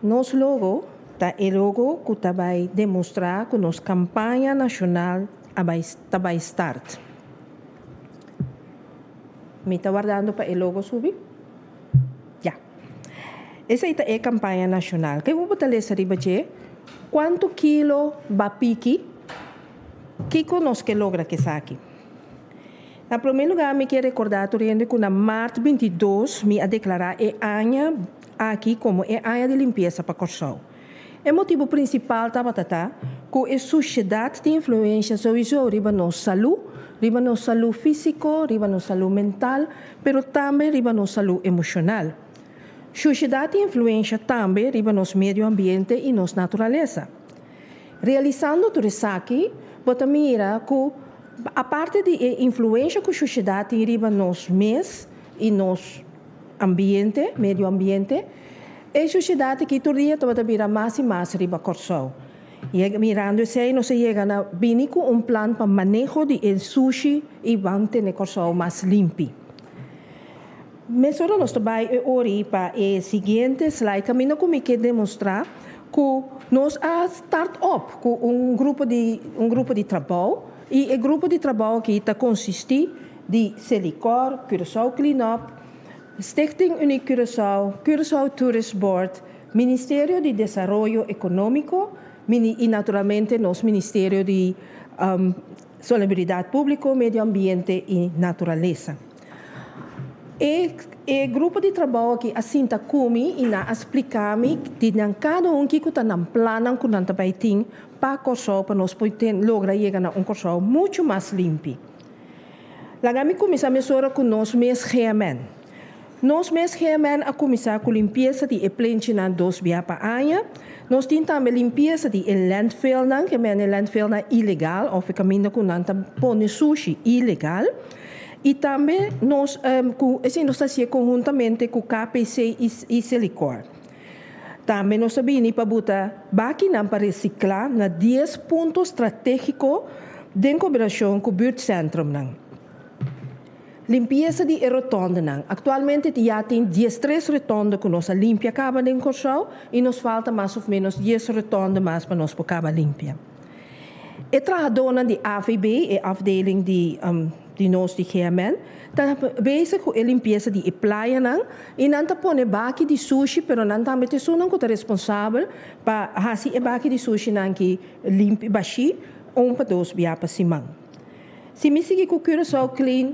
Nos logo ta e logo ku ta bai demostrá ku nos kampaña nashonal a bai ta bai start. Mi ta wardando pa e logo subi. Ya. Esei ta e kampaña nashonal. Ke bo ta lesa riba dje? Kuantu kilo b'a piki? Kiko nos ke logra ku esaki? Na promé lugá, mi ke rekordá tur hende ku na mart 22 mi a deklará e aña aki komo e aña di limpiesa pa Kòrsou. E motibu prinsipal tabata ta ku e sushedat tin influensia sowieso riba nos salú, riba nos salú físiko, riba nos salú mental, pero tambe riba nos salú emoshonal. Sushedat tin influensia tambe riba nos medio ambiente i nos naturalesa. Realisando tur esaki, bo ta mira ku aparte di e influensia ku sushedat tin riba nos mes i nos ambiente, medio ambiente, e sushedat aki tur dia tabata bira mas i mas riba Kòrsou. I mirando esei, nos a yega na bini ku un plan pa maneho di e sushi i ban tene Kòrsou mas limpi. Mesora nos ta bai e ori pa e siguiente slide, kaminda ku mi ke demostrá ku nos a start up ku un grupo di trabou i e grupo di trabou aki ta konsistí di Selikor, Curaçao Clean Up, Stichting Uniek Curaçao, Curaçao Tourist Board, Ministerio di Desaroyo Ekonómiko i naturalmente nos Ministerio di Salubridat Públiko, Medio Ambiente i Naturalesa. E grupo di trabou aki a sinta ku mi i nan a splika mi di nan kada un kiko ta nan plannan ku nan ta bai tin pa Kòrsou pa nos por logra yega na un Kòrsou muchu mas limpi. Laga mi kuminsá mesora ku nos mes GMN. Nos mes GMN a kuminsá ku limpiesa di e plenchinan dos bia pa aña. Nos tin tambe limpiesa di e landfill nan, ku e landfill nan ilegal, òf kaminda ku nan ta pone sushi ilegal. I tambe esei nos ta hasi konhuntamente ku KPC i Selikor. Tambe nos a bini pa buta bakinan pa resiklá na 10 punto stratégiko den kombinashon ku buurtcentrum nan. Limpiesa di rotonde nan. Aktualmente ya tin 13 rotonde ku nos a limpia kaba na Kòrsou i nos falta mas òf ménos 10 rotonde mas pa nos kaba limpia. E trahadónan di AVB, e afdeling di nos di GMN, ta bezig ku e limpiesa di e playa nan i nan ta pone baki di sushi, pero nan tambe ta esunnan ku ta responsabel pa hasi e baki di sushi nan ki limpi bashi un pa dos bia pa siman. Si mi sigui ku Curaçao Clean,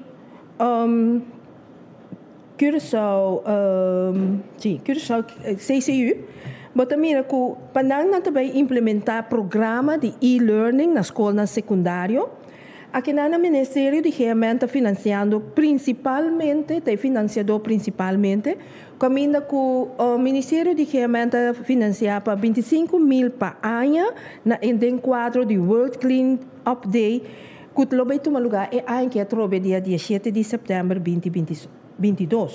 Curaçao, si, Curaçao CCU, bo ta mira ku pa nan nan tambe implementá programa di e-learning na skol sekundario. Aki na Ministerio di GMN ta finansiando prinsipalmente, ta finansiadó prinsipalmente, kaminda ku e Ministerio di GMN ta finansiá pa 25 mil pa aña den kuadro di World Clean Up Day, ku lo bai tuma lugá e aña aki atrobe dia 17 di sèptèmber 2022.